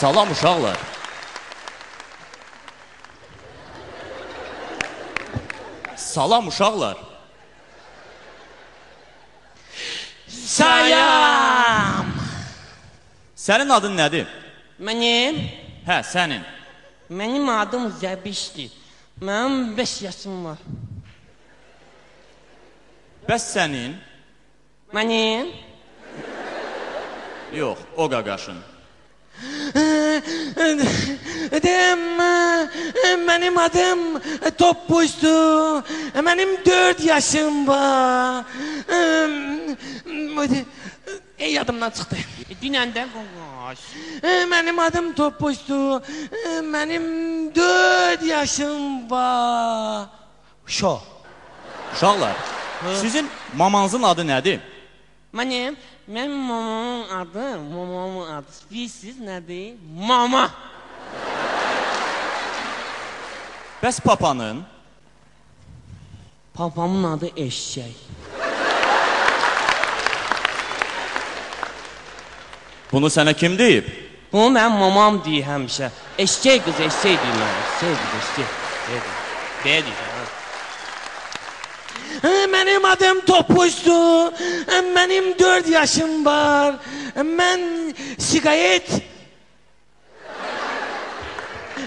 Salam uşaqlar. Salam uşaqlar. Salam. Sənin adın nədir? Mənim? Hə, sənin. Mənim adım Zəbişdir. Mənim 5 yaşım var. Bəs sənin? Mənim? Yox, o qaqaşın. Mənim adım Topuzdur. Mənim 4 yaşım var. Yadımdan çıxdı. Dinəndə qaqaş. Mənim adım Topuzdur. Mənim 4 yaşım var. Şo. Uşaqlar, sizin mamanızın adı nədir? Mənim mamamın adı, bilirsiniz nədir? Mama. Bəs papanın? Papamın adı eşşək. Bunu sənə kim deyib? Bunu mənim mamam deyir həmişə. Eşşək qız, eşşək deyir mənə. Eşşək qız, eşşək. Belə deyir. Mənim adım Topuzdur. Mənim 4 yaşım var. Mən siqaret...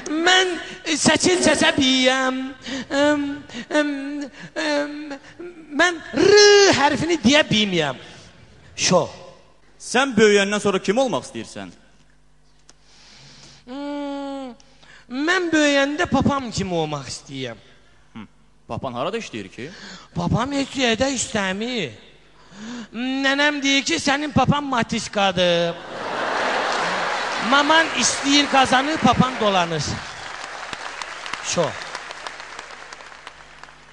Mən şəkil çəkə bilirəm. Mən R hərfini deyə bilməyəm. Şo. Sən böyüyəndən sonra kim olmaq istəyirsən? Mən böyüyəndə papam kimi olmaq istəyirəm. Papan harada işləyir ki? Papam heç yerdə işləmir. Nənəm deyir ki, sənin papan matiskadır. Maman istəyir qazanır, papan dolanır. Şo.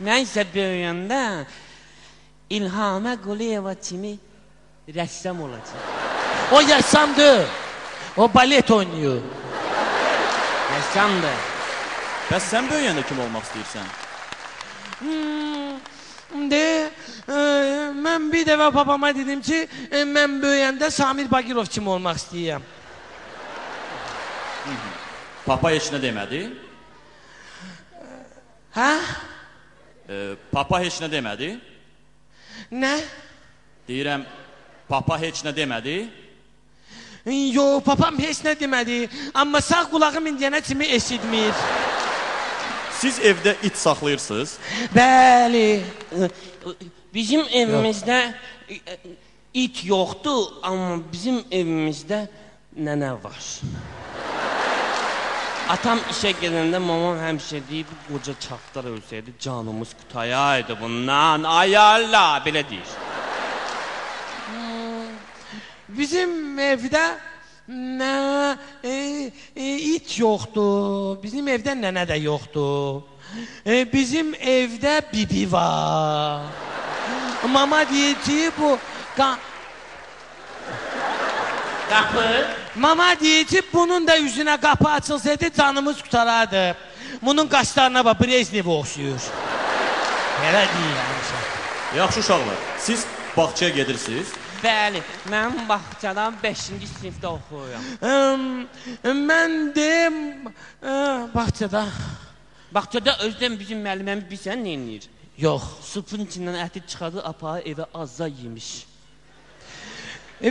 Mən isə böyüyəndə İlhamə Quliyeva kimi rəssam olacaq. O rəssamdır. O balet oynayır. Rəssamdır. Bəs sən böyüyəndə kim olmaq istəyirsən? Mən bir dəfə papama dedim ki, mən böyüyəndə Samir Bagirov kimi olmaq istəyirəm. Papa heç nə demədi? Hə? Papa heç nə demədi? Nə? Deyirəm, papa heç nə demədi? Yox, papam heç nə demədi. Amma sağ qulağım indiyənə kimi eşitmir. Siz evdə it saxlayırsınız? Bəli. Bizim evimizdə it yoxdur, amma bizim evimizdə nənə var. Atam işə gedəndə mamam həmişə deyir, bu qoca çaxtar ölsəydi canımız qutayaydı bundan, ay Allah, belə deyir. Bizim evdə it yoxdur, bizim evdə nənə də yoxdur. Bizim evdə bibi var. Mama deyir ki, bu... Qapı? Mama deyir ki, bunun da üzünə qapı açılsaydı canımız qutarardı. Bunun qaşlarına bax, Brejnevə oxşuyur. Elə deyir həmişə. Yaxşı uşaqlar, siz bağçaya gedirsiniz? Bəli, mən bağçadan 5-ci sinifdə oxuyuram. Mən deyim, bağçada. Bağçada özdən bizim müəlliməmiz bilsən nə eləyir? Yox. Supun içindən əti çıxardı, apağı evə azza yemiş.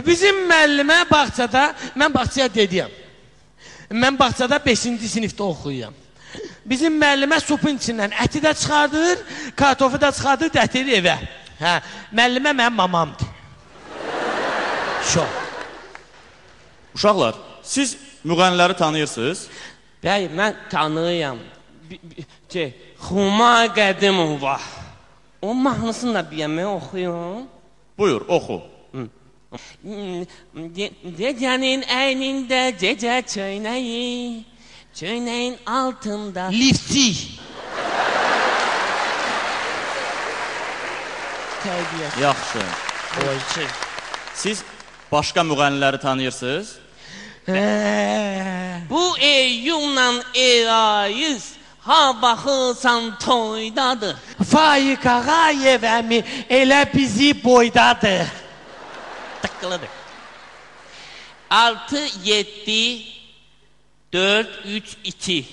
Bizim müəllimə bağçada, mən bağçaya dediyəm. Mən bağçada 5-ci sinifdə oxuyuram. Bizim müəllimə supun içindən əti də çıxardır, kartofu da çıxardır, gətirir evə. Hə, müəllimə mənim mamamdır. Şo. Uşaqlar, siz müğənniləri tanıyırsınız? Bəy, mən tanıyıram. Xuma Qədimova. O mahnısını da bilməm, oxuyum. Buyur, oxu. Gecənin əynində gecə çöynəyi, çöynəyin altında... Lifçi. Tərbiyyəsi. Yaxşı. Siz başqa müğənniləri tanıyırsınız? Bu Eyyumla Erayız, ha baxırsan toydadır. Faik Ağayev əmi elə bizi boydadır. Tıqqılıdır. 6, 7, 4, 3, 2.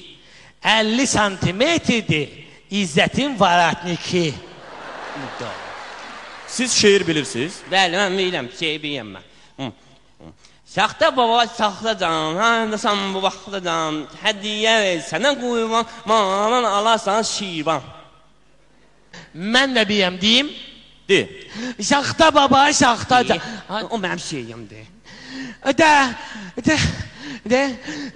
50 santimetrdir İzzətin varatniki. Siz şeir bilirsiniz? Bəli, mən bilirəm, şey bilirəm mən. Saxta baba, saxta can, hardasan bu vaxta can, hədiyyə ver sənə qurban, malan alasan şivan. Mən də bilirəm, deyim. De. Şaxta baba, şaxta can. O mənim şeyimdir. De, de, de,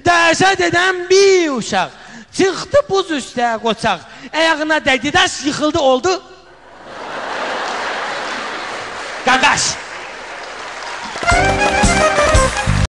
dəhşət edən bir uşaq. Çıxdı buz üstə qoçaq. Ayağına dəydi, daş yıxıldı, oldu. Qaqaş.